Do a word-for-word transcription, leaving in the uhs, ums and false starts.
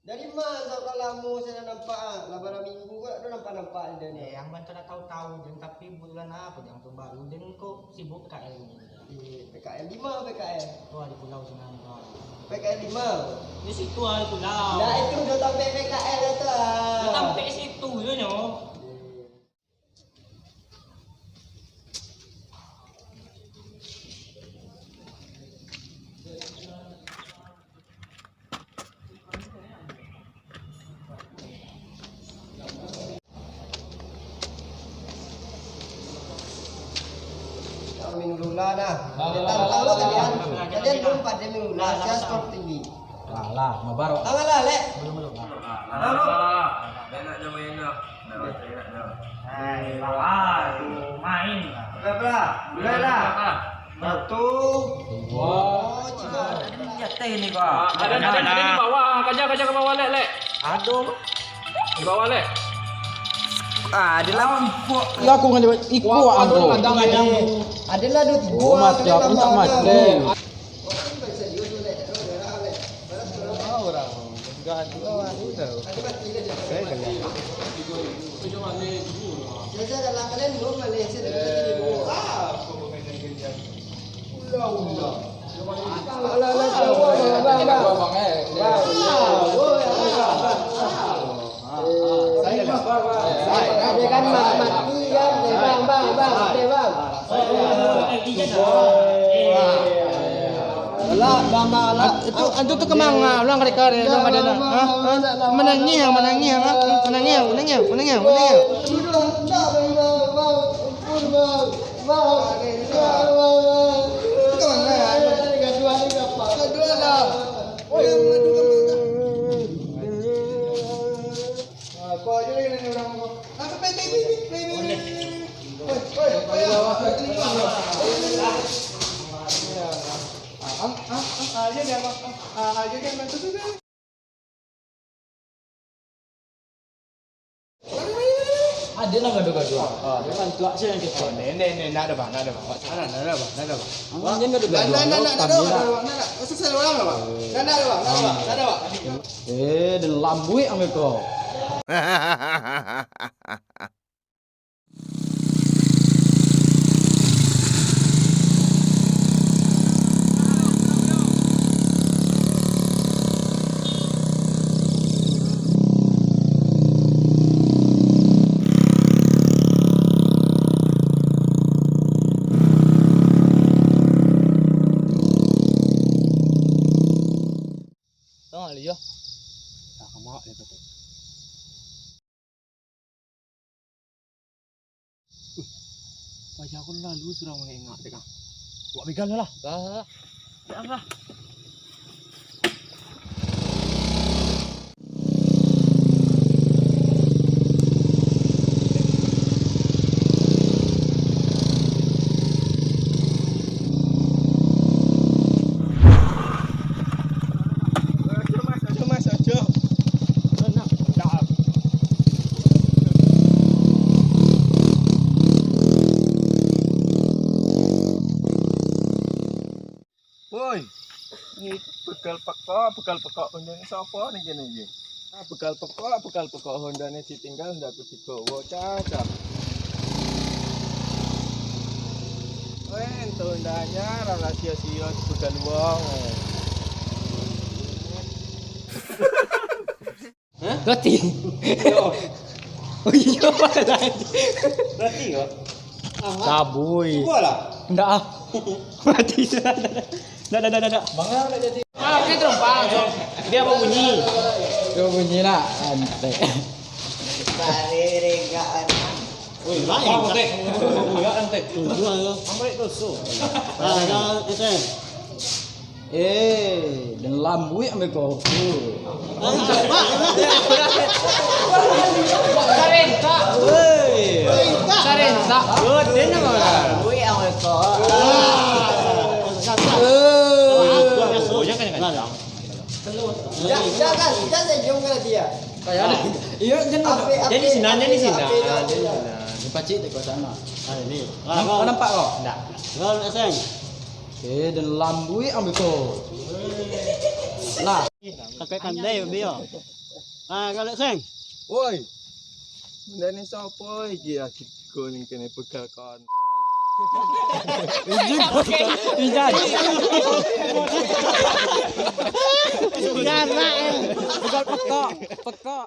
Dari ma, sabab lah lamo saya dah nampak, ah. Lah bara minggu ko dak nampak-nampak den. Eh, ang bantu dak tahu-tahu den, tapi bulan apo den tu baru den ko sibuk P K L ni. Eh, P K L di ma P K L? Tu di pulau sinan tu. P K L di ma? Di situ ah, di pulau. Nah, itu udah sampai P K L itu, ah. Udah sampai situ tu nyo. Minum dulu lah dah. Dia tahu-tahu kalian. Kalian belum pada minum dulu lah. Saya stop T V. Lah, lah, mabar. Tangan lah, Lek. Belum, belum. Lah, lah, lah, lah. Dah nak jam main dah. Dah, dah, dah. Hai, lah, tu main. Dah, dah. Mulai dah. Satu, dua, tiga. Di ateh ni, Pak. Ada, ada, ada di bawah. Kaja, kaja ke bawah, Lek, Lek. Aduh. Di bawah, Lek. Ah, adalah. Ya, aku ngan ikut aku. Adalah dua tiga. Oh, mati, aku tak mati. Dia kan ma-, mati kan, bang, bang, bang, bang. Lah, bang, bang, lah. Itu, itu tu kemang, ah, ulang kali-kali, ulang kali, nah. Ha? Ha? Manangih, manangih, ha? Manangih, manangih, manangih, manangih. Itu kemang, ah. Gaduh lah. Ada nan gaduah-gaduah. Ah, dia kan tuak saya yang kecil. Ndak, ndak, ndak, ndak ada, Bang, ndak ada, Bang. Ndak ada, ndak ada, Bang. Ndak, ndak, ndak, ndak ada, Bang. Ndak ada, Bang. Ndak ada, Bang. Ndak ada, Bang. Ndak ada, Bang. Eh, den lambuik ang ko. Tengok liyo. Dah kamak dia kata. Wih, paja ko lalu surang mangengak dek ah. Wak begal lah. Dah, dah, dah. Dah, dah. Ojo, Mas, ojo, Mas, ojo. Woi, ni begal pekok, begal pekok Honda ni sapa ni kini ni? Ah, begal pekok, begal pekok Honda ni ditinggal ndak kutiko. Wo, cacah. Weh, ento Honda anyar, alah sia-sia begal uang. Hah? Roti. Iyo. Oh iyo, roti. Roti ko? Aha. Cabui. Cubo lah. Ndak ah. Mati sudah. Ndak, ndak, ndak, ndak. Manga ndak jadi. Ah, oke, terumpang. Dia apa bunyi? Dia bunyi lah. Santai. Tarik ringgaan. Woi, lain. Bang, teh. Enggak, teh. Jual lo. Ambil tu, su. Ah, dah, S M. Eh, den lambuik ambil kau. Sarentak. Woi. Sarentak. Yo, den apa? Lambuik ambil kau. Eh. Oh, jangan, jangan. Jangan, jangan, jangan senyum ke dia. Kayak ada. Iya, jangan. Ape, ape, jadi sinan, jadi sinan. Ape, ape, ape. Jadi sinan. Ini pacik dekat sana. Ah, ini. Nampak, nampak kau? Enggak. Kau S M. Eh, dan lambuik ambil ko. Lah. Kakek pandai, Bang, yo. Ah, galak, Seng. Woi. Benda ni siapa lagi ya? Kiko ni kena pegal kontol. Ijin. Ijin. Galak, eh. Pegal pekok. Pekok.